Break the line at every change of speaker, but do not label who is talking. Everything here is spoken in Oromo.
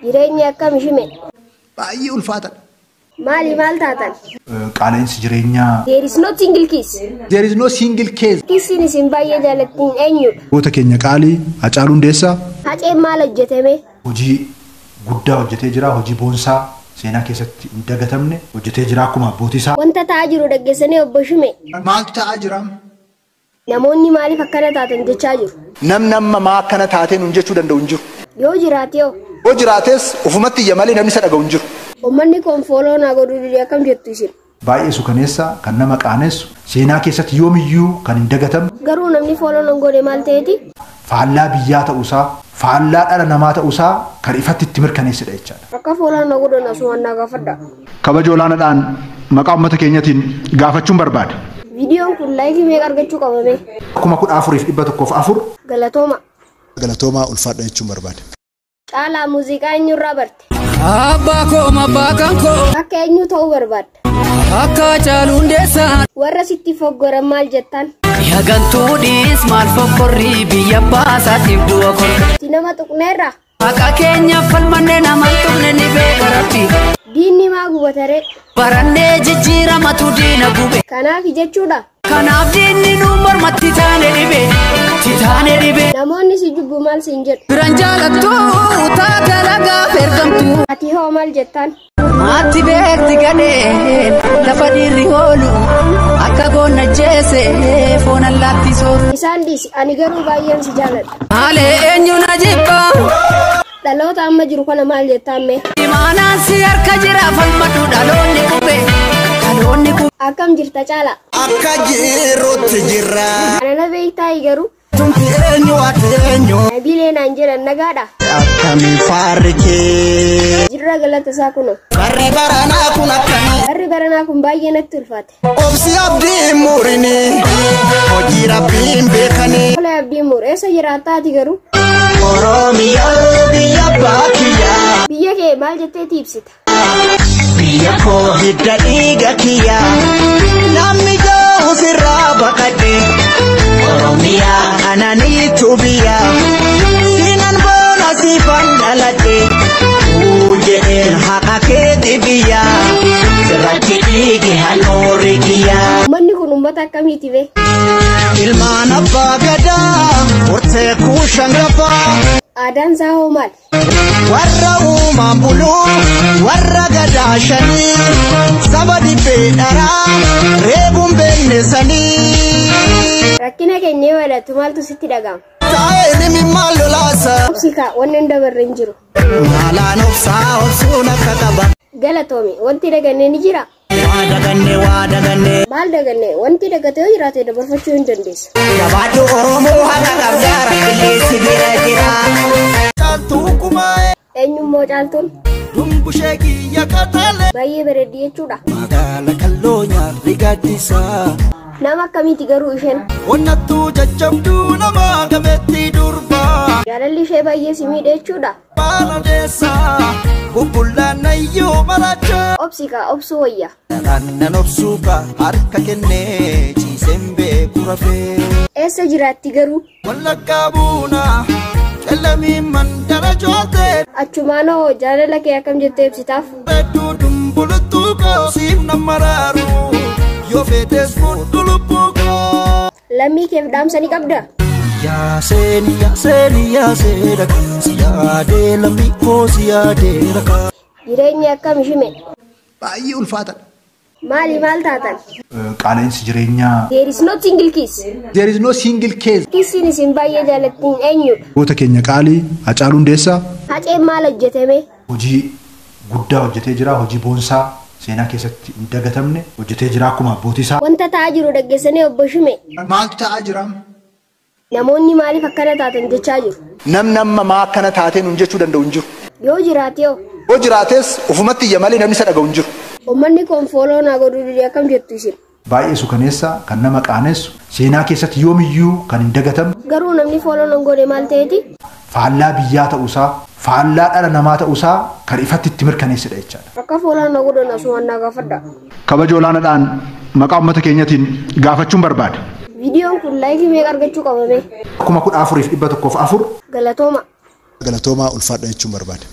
Jireenya akkam shime?
Baay'ee ulfaataadha.
Maali maal taatan?
Qaala'insi jireenyaa.
There is no single kiss.
There is no single case.
Kissiin isin baay'ee jaalattiin eenyudha?
Goota keenya qaalii Hacaaluu Hundeessaa.
Haceen maal hojjetame?
Hojii guddaa hojjetee jira. Hojii boonsaa seenaa keessatti hin dagatamne hojjetee jira akkuma abbootii isaa.
Wanta ta'aa jiru dhaggeessanii obbo Shime.
Maaltu ta'aa jira?
Namoonni maaliif akkana taatan jechaa jiru?
Namni amma maa akkana taatee nuun jechuu danda'u hin jiru.
Yoo jiraate hoo?
Yoo jiraates ofumatti iyya malee namni isa dhaga'u hin jiru.
Uummanni kun follow naa godhuu dide akkam jettu isin?
Baay'ee sukaneessa kan nama qaanessu seenaa keessatti yoomiyyuu kan hin dagatamne.
Garuu namni follow nan godhe maal ta'eeti?
Faallaa biyyaa ta'uusaa, faallaa dhala namaa ta'uusaa kan ifatti itti mirkaneessedha jechaadha.
Akka follow na godhan asumaan naa gaafadha.
Kabaja olaanaadhaan maqaa uummata keenyatiin gaafachuun barbaada.
Viidiyoon kun like meeqa argachuu qabame?
14,104.
Galatooma.
Galatoomaa ulfaadha jechuun barbaada.
Caalaa muuziqaa eenyurraa barte?
Abbaa koo abbaa kan koo.
Akka eenyu ta'uu barbaadda?
Akka Hacaaluu Hundeessaa.
Warra sitti foggoran maal jettan?
Yagantuudhis maal fokkorrii biyya baasaatiif du'a korka.
Ati nama tuqneerra?
Haqa keenya falmannee nama hin tuqne ni beeka rabbi.
Diinni maa gubataree?
Barannee jijjiiramatu diina gube.
Kanaaf jechuudha.
Kanaaf diinni nu mormatti taane dhibe. Taane dhibe.
Namoonni si jibbu maal siin jedhu?
Biran jaalattu taate lagaaf ergamtu.
Ati hoo maal jettan?
Maatti beekti gadheen lafa dhiirri oolu akka goonna jeese foon allaatti sooru.
Isaan dhiisi ani garuu baay'een si jaaladha.
Maalee eenyu na jibba?
Dhaloota amma jiru kana maal jettaan mee?
Imaanaan si harka jira falmadhu dhaloonni qube. Dhaloonni qube.
Akkam jirta Caalaa?
Akka jirutti jirra.
Ana na beektaa garuu?
Tumti eenyu ati eenyu?
Nabiilee naan jedhan nagaadha.
Akkamii faarri kee?
Jirra galata isaa kunoo.
Barri baranaa kun akkamii?
Barri baranaa kun baay'ee natti ulfaate.
Obsi abdii murini. Hojii rabbiin beekanii.
Tola abdii mur eessa jiraattaa ati garuu?
Oromiyaa biyya baakiyyaa.
Biyya kee maal jetteeti ibsita?
Biyya koo hidda dhiiga kiyyaa. Namni gahu sirraa baqadhe. Oromiyaa ananiitu biyya. Sinan boona siifan dhaladhe. Jedheen haqa keeti biyya. Sirrachi dhiigi handhuurri kiyya.
Uummanni kun uummata akkamiiti bee?
Ilmaan abbaa gadaa murtee kuushan gafaa.
Aadaan isaa hoo maal?
Warra uumaan buluu warra gadaa shanii saba dhibbee dharaa reebuun beekne sanii.
Rakkina keenya yoo yaadattu maaltu sitti dhaga'ama?
Taa'ee nimi maal lolaasa?
Obsi kaa wanni hin dabarre hin jiru.
Maalaan obsaa obsuun akka qaba.
Galatoomi wanti daganne ni jira?
Waa daganne waa daganne.
Maal daganne wanti dagatee yoo jiraate dabarfachuu hin dandeessa.
Jabaadhu Oromoo haqa qabdaa rakkilleessi bira jira.
Caaltuu kumaa'ee.
Eenyummoo caaltuun?
Dumbushee kiyya qaxalee.
Baay'ee bareeddi jechuudha.
Magaala kalloo nyaarri gaddisaa.
Nama akkamiiti garuu isheen?
Onnattuu jajjabduu nama gameetti durbaa.
Jaalalli ishee baay'ee si miidhe jechuudha.
Baala deessaa bubbullaan ayyuu marachaa.
Obsi kaa obsuu wayya.
Naannan obsuu kaa harka kennee ciiseen beeku rafee.
Eessa jiraatti garuu?
Wallaggaa buunaa qellamiin mandara jootee.
Achumaanoo jaalala kee akkam jettee ibsitaaf?
Hedduu dumbuluttuu koo siif na maraaru. Yoo feetes fudhu lubbuu koo.
Lammii keef dhaamsa ni qabda?
Yaaseen yaaseen yaasee dhaka si yaadee lammii koo si yaadee dhaka.
Jireenyi akkam shime?
Baay'ee ulfaataadha.
Maali maal taatan?
Qaala'insi jireenyaa.
There is no single kiss.
There is no single case.
Kissiin isin baay'ee jaalattiin eenyudha?
Goota keenya qaalii Hacaaluu Hundeessaa.
Haceen maal hojjetame?
Hojii guddaa hojjetee jira. Hojii boonsaa seenaa keessatti hin dagatamne hojjetee jira akkuma abbootii isaa.
Wanta ta'aa jiru dhaggeessanii obbo Shime.
Maaltu ta'aa jira?
Namoonni maaliif akkana taatan jechaa jiru?
Namni amma maa akkana taatee nuun jechuu danda'u hin jiru.
Yoo jiraate hoo?
Yoo jiraates ofumatti iyya malee namni isa dhaga'u hin jiru.
Uummanni kun follow naa godhuu dide akkam jettu isin?
Baay'ee sukaneessa kan nama qaanessu seenaa keessatti yoomiyyuu kan hin dagatamne.
Garuu namni follow nan godhe maal ta'eeti?
Faallaa biyyaa ta'uusaa, faallaa dhala namaa ta'uusaa kan ifatti itti mirkaneessedha jechaadha.
Akka follow na godhan asumaan naa gaafadha.
Kabaja olaanaadhaan maqaa uummata keenyatiin gaafachuun barbaada.
Viidiyoon kun like meeqa argachuu qabame?
14,104.
Galatooma.
Galatoomaa ulfaadha jechuun barbaada.